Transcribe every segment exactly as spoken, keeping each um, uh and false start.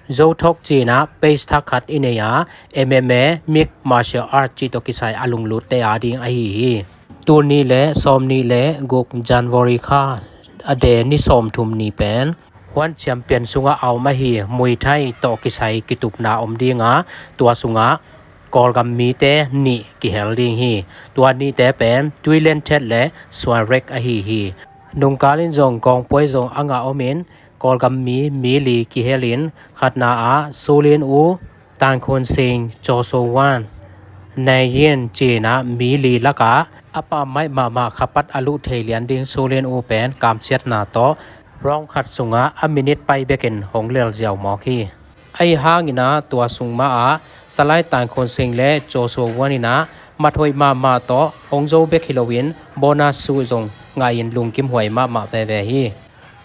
Zothawk ci-in ah page thak khat i nei a, M M A, Mixed Martial Arts cih tawh kisai a lunglutte ading ahi hi. Tul nih le sawmnih le guk January kha a de ni sawmthum ni pen One Champion sungah a om ahi Muay Thai tawh kisai kitupna om ding a, tua sungah Kawlgam mite nih kihel ding hi. Tua nihte pen Tuilen Thet le Suarek ahi hi. Nungkal in zong kawngpuai zong a ngah om in, Kawlgam mi mi li kihel in, khatna ah Sulin U, Tan Khun Sing, Joshua Wan, Nei Yin ci-in ah mi li lakah a pammaih mahmah khapat a luh thei lian ding Sulin U pen kamsiatna tawh round khat sungah a minute pai bekin hong lel ziau mawk hi. Ahi hangin ah tua sung mah ah Salai Tan Khun Sing le Joshua Wan in ah mat hoih mahmah tawh hong zo bek hi loin bonus suh zong ngah in lungkim huai mahmah veve hi.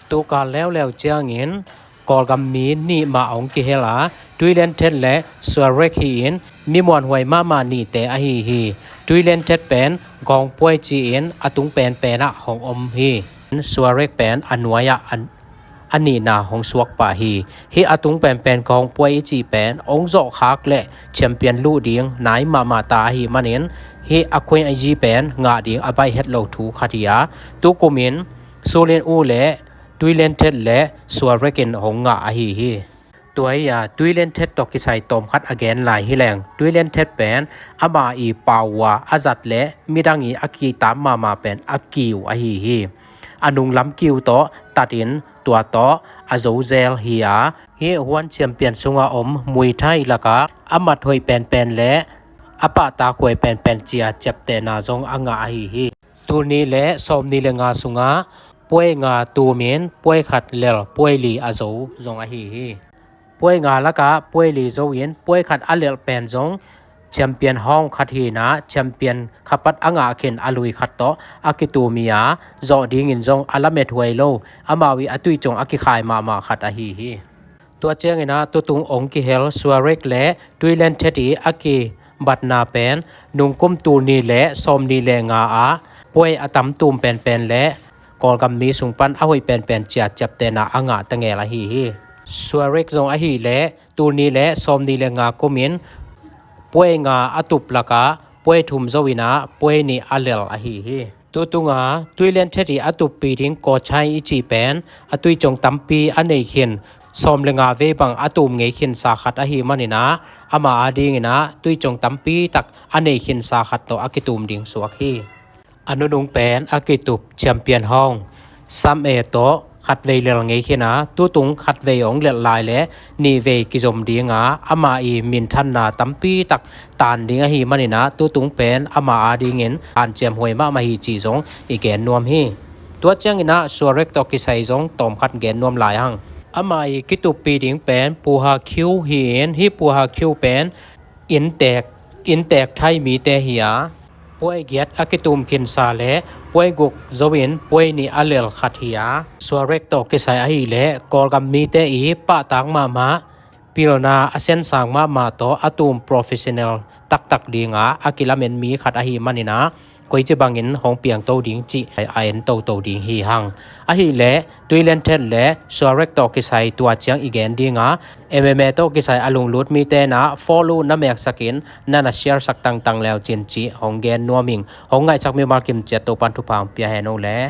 Tukal leuleu ciangin Kawlgam mi nih mah hong kihel a, Tuilen Thet le Suarek hi-in mi muanhuai mahmah nihte ahi hi. Tuilen Thet pen Gawngpuai ci-in a tung penpen ah hong om hi. Suarek pen a nuai ah a, a nihna hong suak pah hi. Hih a tung penpen Gawngpuai i cih pen hong zawhkhak le champion luh ding nai mahmah ta ahi manin, hih a khuai a yi pen ngah ding a baih het lo thu khat hi a, tukumin Sulin U le Tuilen Thet le Suarek in hong ngah ahi hi. Tua hi a, Tuilen Thet tawh kisai tawm khat a gen lai hi leng, Tuilen Thet pen ama i pau uh a, a zat le midang i a kitam mahmah pen a kiu ahi hi. A nunglam kiu tawh tatin tua tawh a zo zel hi a, hih One Champion sungah om Muay Thai lakah a mat hoih penpen le a pahtak huai penpen cia ciaptehna zong a ngah ahi hi. Tul nih le sawmnih le nga sungah puai nga tumin puai khat lel puai li a zo zong ahi hi. Puai nga lakah puai li zo in puai khat a lelh pen zong champion hawng khat hi-in ah, champion khapat a ngah khin a lui khat tawh a kitum hi a, zawh dingin zong a lamet huai lo, amau i a tuicong a kikhai mahmah khat ahi hi. Tua ciangin ah tutung hong kihel Suarek le Tuilen Thet i a kibatna pen nungkum tul nih le sawmnih le nga ah puai a tam tum penpen le Kawlgam mi sung pan a hoih penpen cia ciaptehna a ngah tangel ahi hi. Suarek zong ahih leh tul nih le sawmnih le nga kumin puai nga a tup lakah puai thum zo in ah puai nih a lel ahi hi. Tutunga Tuilen Thet i a tuppi ding Kawchai i cih pen a tuicong tampi a nei khin, sawm le nga vei bang a tum ngei khinsa khat ahi manin ah, ama adingin ah tuicong tampi tak a nei khinsa khat tawh a kitum ding suak hi. A nunung pen a kitup champion hawng Sam E tawh khatvei lel ngei khin a, tutung khatvei hong lel lai le nihvei kizom ding a, ama i minthanna tampi tak tan ding ahi manin ah, tutung pen ama adingin hanciam huai mahmah hi cih zong i gen nuam hi. Tua ciangin ah Suarek tawh kisai zong tawm khat gen nuam lai hang. Ama i kituppi ding pen Puha Khiu hi-in, hih Puha Khiu pen inntek, inntek Thai mite hi a, puai giat a kitum khinsa le puai guk zo in puai nih a lel khat hi a, Suarek tawh kisai ahih leh Kawlgam mite i pahtak mahmah, pilna a sensang mahmah tawh a tum professional taktak ding a a kilamen mi khat ahi manin ah, koici bangin hong piangto ding cih a en toto ding hi hang. Ahih leh Tuilen Thet le Suarek tawh kisai tua ciang i gen ding a, M M A tawh kisai a lunglut mite na follow na meksak in, na na share sak tangtang leu cin cih hong gen nuam ing. Hong ngaihsak mimal kim ciat Topan thupha hong pia hen o le.